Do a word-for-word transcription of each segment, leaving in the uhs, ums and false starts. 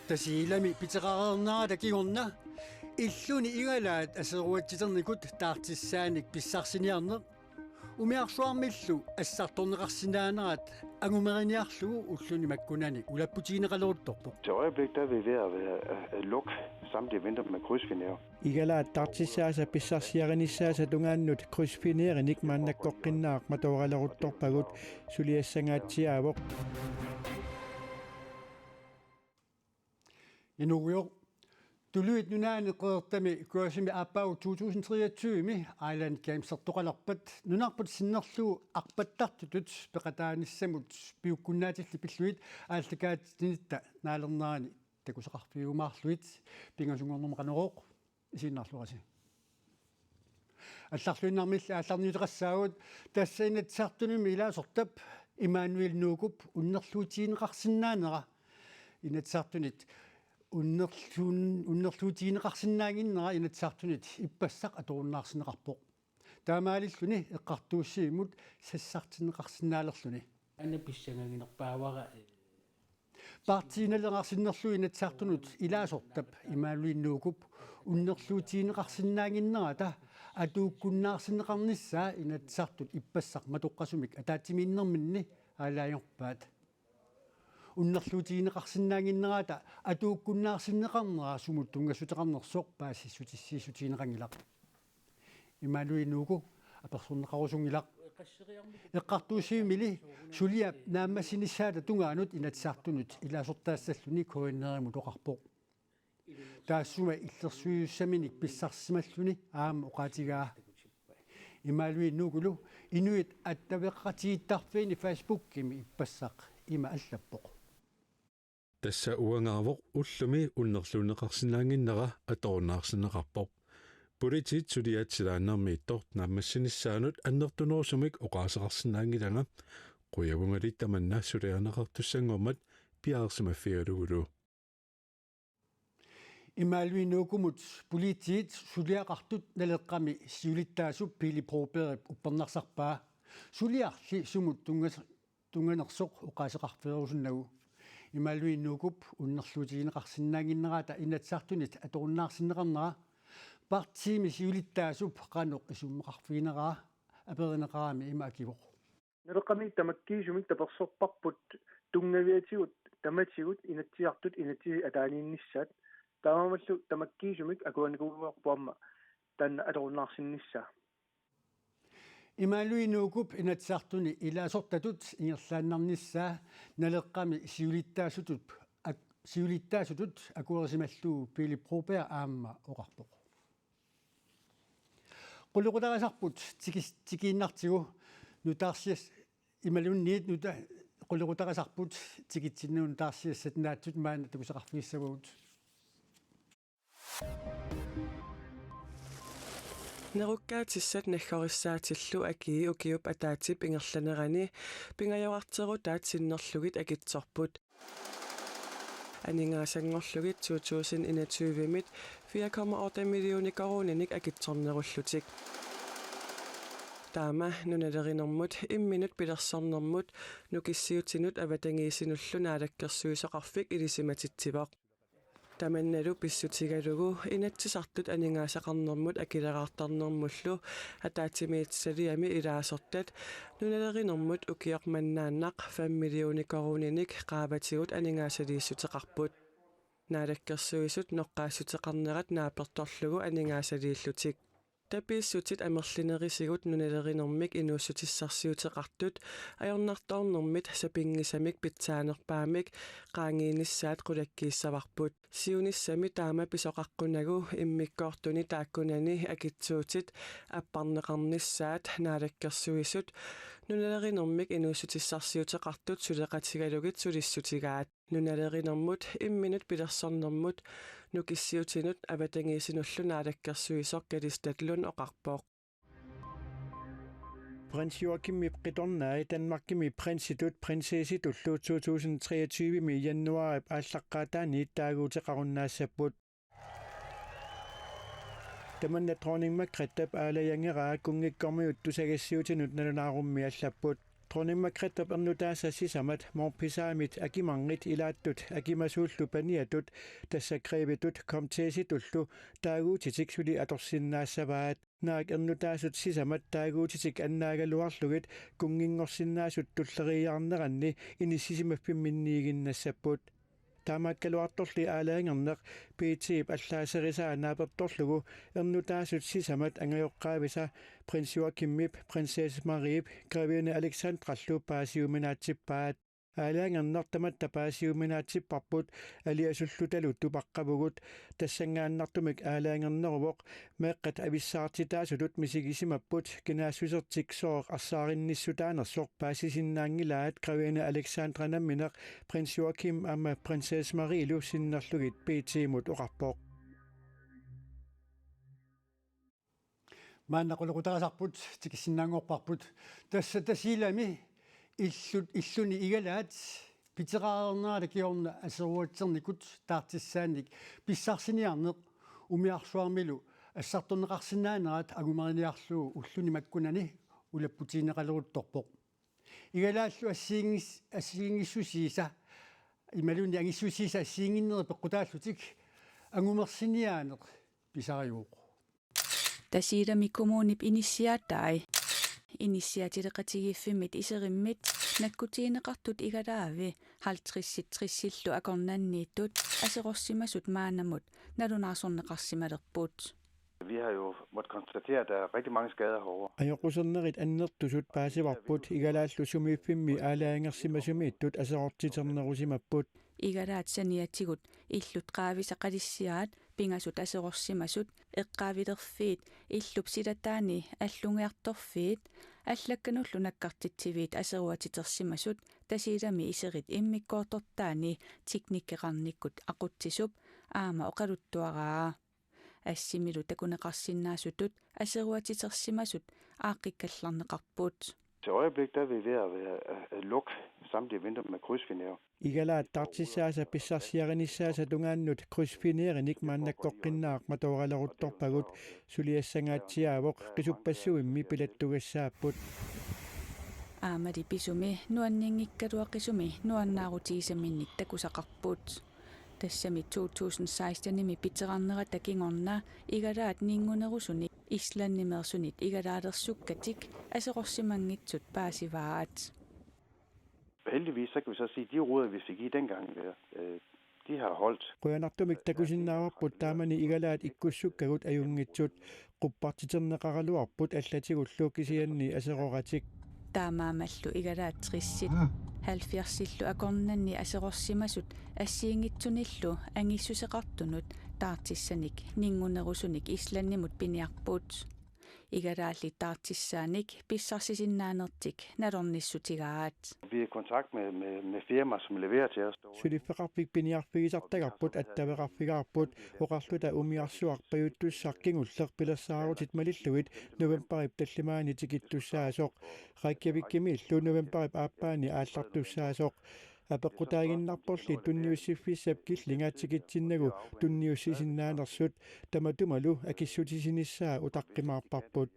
Tasiilami piteqareernerata kingorna illuni igalaat aseruatsiternikut taartissaanik pissarsiniarneq umiarsuarmillu assartorneqarsinnaanerat angumeriniarlugu ulluni makkunani ulapputigineqaleruttorpoq. Til øjeblik der er vi ved at, være, at lukke samtlige vindmøller med krydsfiner. Igalaat taartissaasa pissarsiarinissaasa tungaannut krydsfinerinik maannakkoqqinnaaq matooraleruttorpagut, suliassangaatsiaavoq. Inuugujoq. Tuluit Nunaanni Qeqertami Kørsimi aappaagu to tusind treogtyve-mi Island Gamesertoqalerpat nunarput sinnerlugu arpattartutut peqataanissamut piukkunnaatillit pillugit aallakaatitsinitta naalernerani takusaqarfigiumaarlugit. Pingasunngornermi Qanorooq, isiginnaarluarisi. Allarluinnarmilli aallarniuteqassaagut, tassa Inatsisartunimi ilaasortap Immanuel Nuukup unnerluutigineqarsinnaanera Inatsisartunit unnerluun-, unnerluutigineqarsinnaannginnera Inatsisartunit ippassaq atorunnaarsinneqarpoq. Taamaalilluni eqqartuussivimmut sassartinneqarsinnaalerluni. Aana pissangaginerpaavara, eh, Partiinaleqarsinnerlugu Inatsisartunut ilaasortap Immanuel Nuukup unnerluutigineqarsinnaannginnerata atuukkunnaarsinneqarnissaa Inatsisartut ippassaq matoqqasumik ataatsimiinnerminni aalajangerpaat. Unnerluutigineqarsinnaannginnerata atuukkunnaarsinneqarnera sumut tunngassuteqarnersoq paasissutissiissutigineqanngilaq. Immanuel Nuuku apersorneqarusunngilaq. Eqqartuussivimmili suliap naammassinissaata tungaanut Inatsisartunut ilaasortaassalluni K N R-imut oqarpoq. Taassuma illersuisussaminik pissarsimalluni aamma oqaatigaa. Immanuel Nuukulu Inuit Attaveqatigiittarfiini Facebookimi ippassaq ima allappoq. Tassa uangaavoq ullumi unnerluunneqarsinnaannginnera atorunnaarsinneqarpoq. Politiit suliaat silaannarmiittoq naammassinissaanut annertunerusumik oqaaseqarsinnaanngilanga, qujavungali tamanna suliarineqartussanngormat piareersimaffigalugulu. Immanuel Nuukumut politiit suliaqartut Naleqqami siulittaasup Pele Brobergip uppernarsarpaa. Suliarli sumut tunngas-, tunnganersoq oqaaseqarfigerusunnagu. Immanuel Nuukup unnerluutigineqarsinnaannginnerata Inatsisartunit atorunnaarsinneqarnera partiimi siulittaasup qanoq isumaqarfiginera aperineqarami ima akivoq. Naleqqami tamakkiisumik tapersersorparput tunngaviatigut tamatigut Inatsisartut inatsisit ataaniinnissaat. Taamaammallu tamakkiisumik akuanikuuarput aamma taanna atorunnaarsinnissaa. Immanuel Nuukup Inatsisartuni ilaasortatut ingerlaannarnissaa Naleqqami siulittaasutup ak-, siulittaasutut akuerisimallugu Pele Broberg aamma oqarpoq. Qulequtarisarput tikis-, tikiinnartigu nutaarsias-, imaluunniit nuta-, qulequtarisarput tikitsinnagu nutaarsiassat naatsut maanna takusaqarfigissavagut. Nerukkaatissat naggorissaatillu akii ukiup ataatsip ingerlanerani pingajorarterutaat sinnerlugit akitsorput. Aningaasanngorlugit to tusind enogtyve-mit fire komma otte millioner koruuninik akitsornerullutik. Taama nunalerinermut imminut pilersornermut nukissiutinut avatangiisinullu naalakkersuisoqarfik ilisimatitsivoq. Tamannalu pissutigalugu Inatsisartut aningaasaqarnermut akileraartarnermullu ataatsimiititaliami ilaasortat nunalerinermut ukioq mannaannaq fem millioner koruuninik qaavatigut aningaasaliissuteqarput. Naalakkersuisut noqqaassuteqarnerat naapertorlugu aningaasaliillutik. Tapiissutit amerlinerisigut nunalerinermik inuussutissarsiuteqartut ajornartoornermit sapinngisamik pitsaanerpaamik qaangiinissaat qulakkiissavarput. Siunissami taama pisoqaqqunagu immikkoortuni taakkunani akitsuutit apparneqarnissaat Naalakkersuisut nunalerinermik inuussutissarsiuteqartut suleqatigalugit sulissutigaat. Nunalerinermut imminut pilersornermut nukissiutinut avatangiisinullu naalakkersuisoq Kalistat Lund oqarpoq. Prins Joachimip qitornai Danmarkimi prinsitut prinsessitullu to tusind treogtyve-mi januaarip aallaqqaataaniit taaguuteqarunnaassapput. Tamanna dronning Margrethe aalajangeraa kunngikkormiut tusagassiuutinut nalunaarummi allapput. Dronning Margrethep ernutaasa sisamat Mompessaamit akimarnit ilaattut akimasuullu paniatut, tassa grevetut komtesitullu taaguutitik suli atorsinnaassavaat. Naak ernutaasut sisamat taaguutitik annaagaluarlugit kunnginngorsinnaasut tulleriiaarneranni inissisimaffimminniiginnassapput. Taamaakkaluartorli aalajangerneq B T-p allaaserisaa naapertorlugu ernutaasut sisamat angajoqqaavisa prins Joachimip, prinsesse Mariep, grevinde Alexandrallu paasiuminaatsippaat. Aalajangerneq tamatta paasiuminaatsipparput, aliasullutalu tupaqqavugut. Tassanngaannartumik aalajangerneruvoq, meeqqat avissaartitaasutut misigisimapput kinaassusertik sooq arsaarinnissutaanersoq paasisinnaanngilaat, grevinde Alexandra nammineq prins Joachim aamma prinsesse Marielu sinnerlugit B T-mut oqarpoq. Maanna qulequtaqasarput tikissinnaanngorparput. Tassa Tasiilami illut, illuni igalaat pitseqareernerata kingorna aseruatsernikut taartissaannik pissarsiniarneq umiarsuarmilu assartorneqarsinnaanerat angumeriniarlugu ulluni makkunani ulapputigineqaleruttorpoq. Igalaallu assigiinngis-, assigiinngissusiisa imaluunniit angissusiisa assigiinnginnerit peqqutaallutik angumersiniaaneq pisarivoq. Tasiilami kommunip inissiaatai inissiaatileqatigiiffimmit iserimmit nakkutigineqartut igalaavi halvtredsit tressillu akornanniittut aserorsimasut maannamut nalunaarsorneqarsimalerput. Vi har jo måttet konstatere, at der er rigtig mange skader herovre. Ajoqusernerit annertusut paasivarput, igalaallu sumiiffimmi aalajangersimasumiittut aserortiternerusimapput. Igalaat saniatigut illut qaavisa qalissiaat, pingasut aserorsimasut, eqqaavilerfiit, illup silataani allungiartorfiit, allakkanullu nakkartitsiviit aseruatitersimasut, Tasiilami iserit immikkoortortaani teknikkeqarnikkut aqutsisup aamma oqaluttuaraa. Assimilu takuneqarsinnaasutut aseruatitersimasut aaqqikkallarneqarput. Til øjeblik, der er vi ved at være, at, at lukke samtlige vinduer med krydsfiner. Igalaat taartissaasa pissarsiarinissaasa tungaannut krydsfinerinik maannakkoqqinnaaq matooraleruttorpagut, suliassangaatsiaavoq, qisuppassuimmi pilattugassaapput. Aammali pisumi nuanninngikkaluaqisumi nuannaarutigisaminnik takusaqarput. Tassami to tusind seksten-imi pitseqarnerata kingorna igalaat ninngunerusunik islandimeersunit igalaalersukkatsinnik aserorsimanngitsut paasivaat. Heldigvis, så kan vi så sige, at de ruder, vi fik i dengang, øh, de har holdt. Qujanartumik takusinnaavarput taamani igalaat ikkussukkagut ajunngitsut, quppartiterneqaraluarput allatigullu kisianni aseroratik. Taamaammallu igalaat tressit halvfjerdsillu akornanni aserorsimasut assigiinngitsunillu angissuseqartunut taartissanik ninngunerusunik islandimut piniarput. Igalaalli taartissaanik pissarsisinnaanertik nalornissutigaat. Vi er i kontakt med, med, med firmaer, som leverer til os. Suliffeqarfik piniarfigisartagarput attaveqarfigaarput, oqarluta umiarsuaq pajuttussaq kingulleq pilersaarutit malillugit novembarip tallimaani tikittussaasoq. Reykjavikimiillu novembarip aappaani aallartussaasoq. Apeqqutaaginnarporli tunniussiffissap killinga tikitsinnagu tunniussisinnaanersut, tamatumalu akissutisinissaa utaqqimaarparput.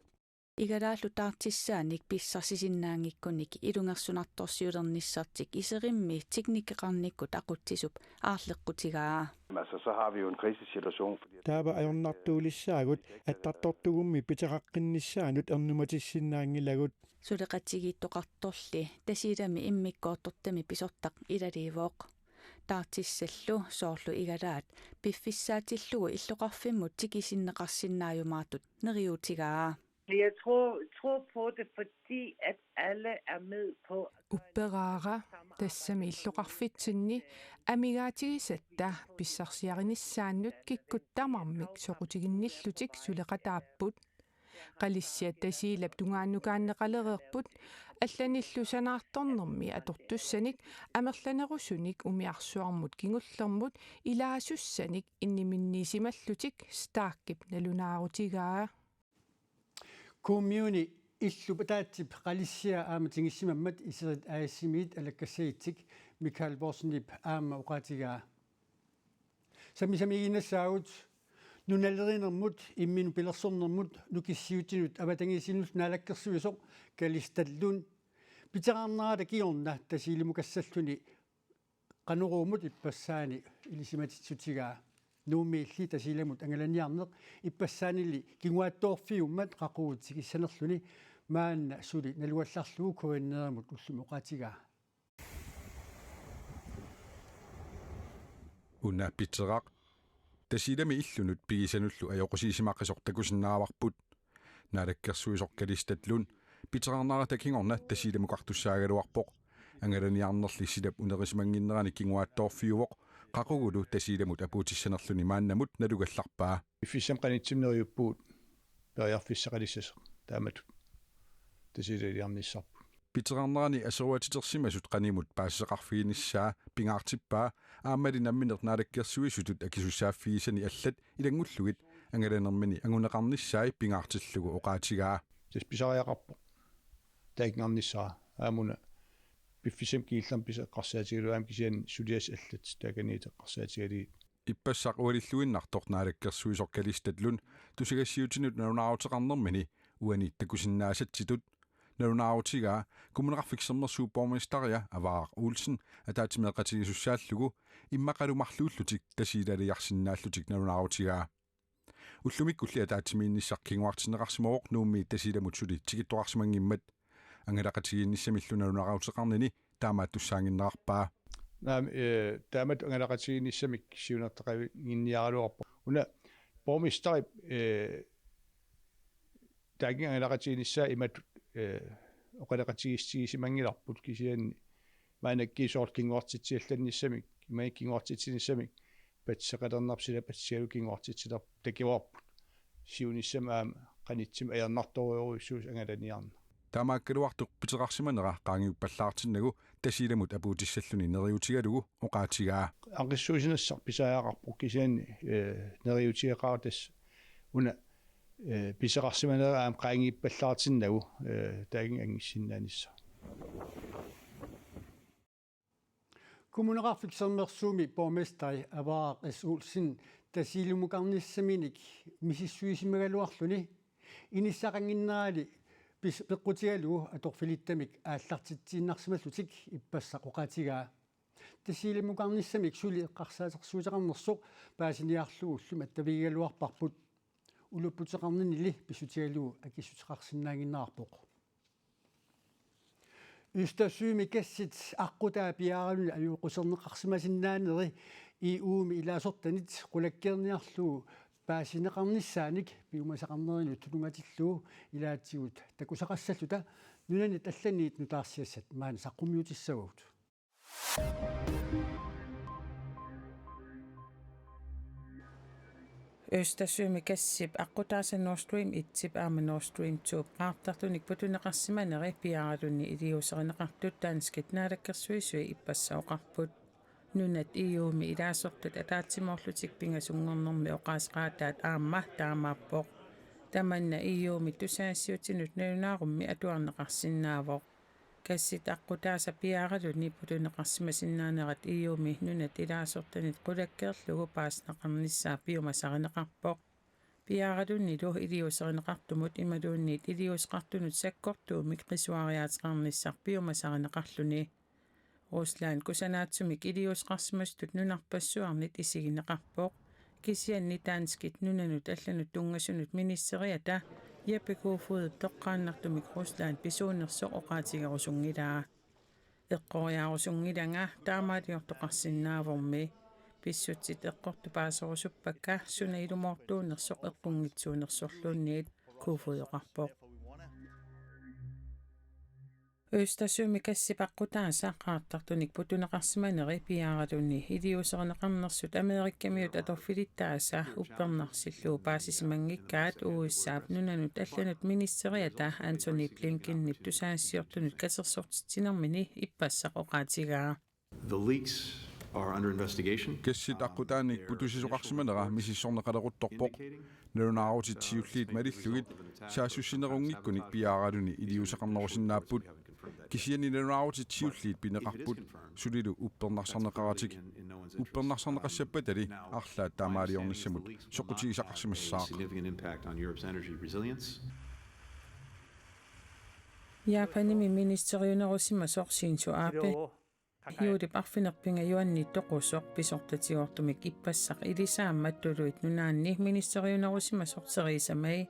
Igalaallu taartissaanik pissarsisinnaanngikkunik ilungersunartorsiulernissartik iserimmi teknikkeqarnikkut aqutsisup aarleqqutigaa. Altså, så har vi jo en krisesituation, fordi taava ajornartuulissaagut, attartortugummi piteqaqqinnissaanut ernumatissinnaanngilagut. Suleqatigiittoqartorli Tasiilami immikkoortortami pisortaq ilaliivoq. Taartissallu soorlu igalaat piffissaatillugu illoqarfimmut tikisinneqarsinnaajumaartut neriuutigaa. Jeg tror, tror på det, fordi at alle er med på at Upperaara tassami illoqarfitsinni amigaatigisatta pissarsiarinissaannut kikkut tamarmik soqutiginnillutik suleqataapput. Qalissiat Tasiilap tungaannukaanneqalereerput, allanillu sanaartornermi atortussanik amerlanerusunik umiarsuarmut kingullermut ilaasussanik inniminniisimallutik Starkip nalunaarutigaa. Kommuni illup ataatsip qalissia aamma tingissimammat Iserit A/S-imiit alakkassagitsik Michael Poulsenip aamma oqaatigaa. Sammisamiiginnassaagut nunalerinermut, imminut pilersornermut, nukissiutinut avatangiisinullu naalakkersuisoq Kalistat Lund Piterarnerata kingorna Tasiilamukassalluni Qanoruumut ippassaani ilisimatitsissutigaa. Nuummiilli Tasiilamut angalaniarneq ippassaanili kinguaattoorfiummat qaqugu tikissanerluni maanna suli nalugallarlugu K N R-imut ullumi oqaatigaa. Una Piteraq Tasiilami illunut pigisanullu ajoqusiisimaqisoq takusinnaavarput. Naalakkersuisoq Kalistat Lund piterarnerata kingorna Tasiilamukartussaagaluarpoq. Angalaniarnerli silap unerisimannginnerani kinguaattoorfiuvoq, qaqugulu Tasiilamut apuutissanerluni maannamut nalugallarpaa. Piffissami qanittumik neriuppugut periarfissaqalissasoq taamatut Tasiilaliarnissarput. Piterarnerani aseruatitersimasut qanimut paasisaqarfiginissaa pingaartippaa, aammali nammineq naalakkersuisutut akisussaaffigisani allat ilanngullugit angalanermini anguneqarnissai pingaartillugu oqaatigaa. Tassa pisariaqarpoq taakkinngarnissaa aamma una piffissami kingullermi pisa eqqarsaatigalugu aamma kisianni suliassat allat taakaniit eqqarsaatigalugit. Ippassaq ualilluinnartoq naalakkersuisoq Kalistat Lund tusagassiutinut nalunaaruteqarnermini uani takusinnaasatsitut nalunaarutigaa Kommuneqarfik Sermersuup borgmesteria Avaaraq Olsen ataatsimeeqatigiisussaallugu immaqalu marluullutik Tasiilaliarsinnaallutik nalunaarutigaa. Ullumikkulli ataatsimiinnissaq kinguartinneqarsimavoq Nuummiit Tasiilamut suli tikittoqarsimanngimmat. Angalaqatigiinnissamillu nalunaaruteqarnini taamaattussaannginnerarpaa. Naamik, eh, taamatut angalaqatigiinnissamik siunertaqannginniaraluarpoq. Una borgmesterip, eh, taakku angalaqatigiinnissaat imatut, eh, oqaloqatigiissutigisimanngilarput kisianni maannakkut soorlu kinguartitsiallannissamik, imaluunniit kinguartitsinissamik patsisaqalernerput silap assigalugu kinguartitsilerput takuarput. Siunissami aamma qanittumik ajornartorujussuusoq angalaniarneq. Taamaakkaluartoq piterarsimanera qaangiuppallaartinnagu Tasiilamut apuutissalluni neriuutigalugu oqaatigaa. Aqissuussinassaq pisariaqarpoq kisianni, eh, neriuutigeqaara tassa una, eh, piterarsimanera aamma qaangiuppallaartinnagu, eh, taakku angusinnaanissaa. Kommuneqarfik Sermersuumi borgmesteri Avaaraq S. Olsen Tasiilamukarnissaminik misissuisimagaluarluni inissaqannginnerali pis-, peqqutigalugu atorfilittamik aallartitsiinnarsimallutik ippassaq oqaatigaa. Tasiilamukarnissamik suli eqqarsaatersuuteqarnersoq paasiniarlugu ullumi attavigigaluarparput. Ulupputeqarninili pissutigalugu akissuteqarsinnaannginnerarpoq. Østersømi gassit aqqutaa piaaraluni ajoquserneqarsimasinnaaneri E U-mi ilaasortanit qulakkeerniarlugu paasineqarnissaanik piumasaqarnerinut tununngatillugu ilaatigut takusaqassalluta nunanit allaniit nutaarsiassat maani saqqummiutissavagut. Østersømi gassip aqqutaasa Nord Stream et-ip aamma Nord Stream to-p qaartartunik putuneqarsimaneri piaaraluni iliuuserineqartut danskit naalakkersuisui ippassaq oqarput. Nunat E U-mi ilaasortat ataatsimoorlutik pingasunngornermi oqaaseqaataat aamma taamaappoq. Tamanna E U-mi tusagassiutinut nalunaarummi atuarneqarsinnaavoq. Gassit aqqutaasa piaaraluni putuneqarsimasinnaanerat E U-mi nunat ilaasortanit qulakkeerlugu paasineqarnissaa piumasarineqarpoq. Piaaralunilu iliuuserineqartumut imaluunniit iliuuseqartunut sakkortuumik qisuariaateqarnissaq piumasarineqarluni. Rusland kusanaatsumik iliuuseqarsimasutut nunarpassuarnit isigineqarpoq. Kisianni danskit nunanut allanut tunngasunut ministeriata Jeppe Kofod toqqaannartumik Rusland pisuunersoq oqaatigerusunngilaa. Eqqoriarusunngilanga taamaaliortoqarsinnaavormi. Pissutsit eqqortut paaserusuppakka suna ilumoortuunersoq eqqunngitsuunersorluunniit, Kofod oqarpoq. Østersømi gassip aqqutaasa qaartartunik putuneqarsimaneri piaaraluni iliuuserineqarnersut Amerikamiut atorfilittaasa uppernarsillugu paasisimanngikkaat U S A-p nunanut allanut ministeriata Antony Blinkenip tusagassiortunut katersortitsinermini ippassaq oqaatigaa. The leaks are under investigation. Gassit aqqutaanik putusisoqarsimanera misissorneqaleruttorpoq. Nalunaarutit siulliit malillugit saassussineruunngikkunik piaaraluni iliuuseqarnerusinnaapput. Kisianni nalunaarutit siulliit pineqarput, sulilu uppernarsarneqaratik. Uppernarsarneqassappatali arlaat taamaaliornissamut soqutigisaqarsimassaaq. Significant impact on Europe's energy resilience. Japanimi ministeriunerusimasoq Shinzo Abe juulip arfineq-pingajuanni toqusoq pisortatigoortumik ippassaq ilisaammat Tuluit Nunaanni ministeriunerusimasoq Theresa May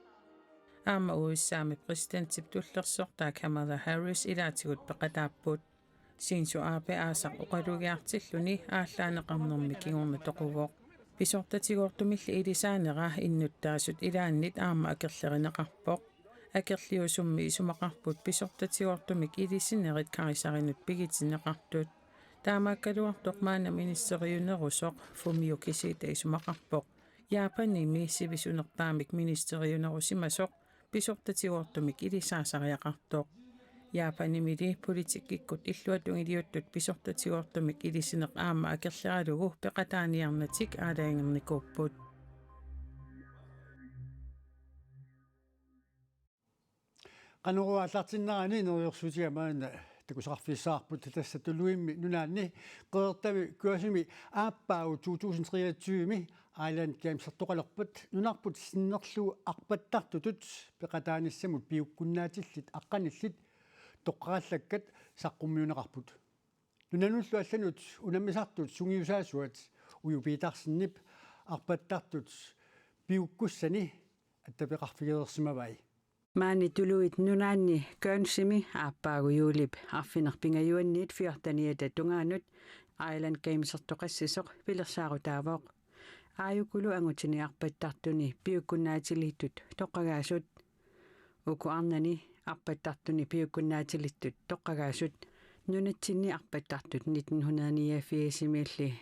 aamma U S A-mi præsidentip tullersortaa Kamala Harris ilaatigut peqataapput. Shinzo Abe aasaq oqalugiartilluni aallaaneqarnermi kingorna toquvoq. Pisortatigoortumilli ilisaanera innuttaasut ilaannit aamma akerlerineqarpoq. Akerliusummi isumaqarput pisortatigoortumik ilisinerit kejserinut pigitinneqartut. Taamaakkaluartoq maanna ministeriunerusoq Fumio Kishida isumaqarpoq Japanimi sivisunerpaamik ministeriunerusimasoq pisortatigoortumik ilisaasariaqartoq. Japanimili politikkikkut illuatungiliuttut pisortatigoortumik ilisineq aamma akerleralugu peqataaniarnatik aalajangernikuupput. Qanorooq aallartinnerani neriorsuutiga maanna takusaqarfigissavarput, tassa Tuluimmi Nunaanni Qeqertami Kuasimi aappaagu to tusind treogtyve-mi Island Gamesertoqalerpat nunarput sinnerlugu arpattartutut peqataanissamut piukkunnaatillit aqqanillit toqqarallakkat saqqummiunneqarput. Nunanullu allanut unammisartut sungiusaasuat Uju Petersenip arpattartut piukkussani attaveqarfigereersimavai. Maani Tuluit Nunaanni Guernseymi aappaagu juulip arfineq-pingajuanniit fjorteniata tungaanut Island Gamesertoqassisoq pilersaarutaavoq. Aajukulu angutini arpattartuni piukkunnaatilittut toqqagaasut. Uku arnani arpattartuni piukkunnaatilittut toqqagaasut nunatsinni arpattartut nitten hundrede niogfirs-imiilli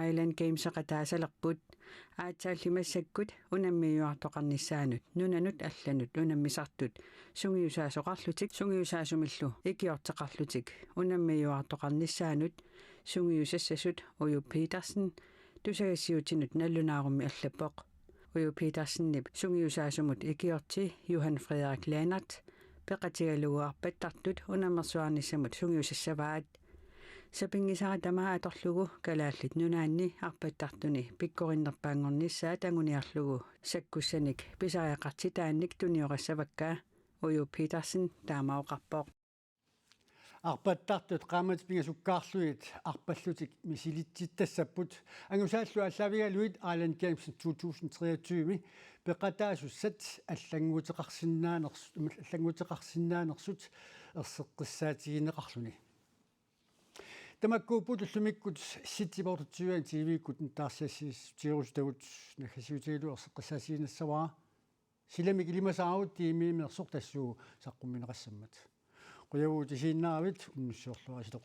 Island Gameseqataasalerput. Aatsaalli massakkut unammiuartoqarnissaanut nunanut allanut unammisartut sungiusaasoqarlutik, sungiusaasumillu ikiorteqarlutik unammiuartoqarnissaanut sungiusassasut Uju Petersen tusagassiuutinut nalunaarummi allappoq. Uju Petersenip sungiusaasumut ikiorti Johan Frederik Lennert peqatigalugu arpattartut unammersuarnissamut sungiusassavaat. Sapinngisara tamaat atorlugu Kalaallit Nunaanni arpattartuni pikkorinnerpaanngornissaat anguniarlugu sakkussanik pisariaqartitaannik tuniorassavakka, Uju Petersen taama oqarpoq. Arpattartut qaammatit pingasukkaarlugit arpallutik misilitsitassapput. Angusaallu aallaavigalugit Island Games to tusind treogtyve-mi peqataasussat allannguuteqarsinnaanersut, allannguuteqarsinnaanersut erseqqissaatigineqarluni. Tamakkuupput ullumikkut Sisimiut T V-kkut nittaarsiassiissutigerusutagut, naggasiutigalugu erseqqissaatigiinnassavara. Silamik ilimasaarut tiimiimeersoq tassuugu saqqummiunneqassammat. Qujavugut isiginnaaravit, unnussiorluarisi.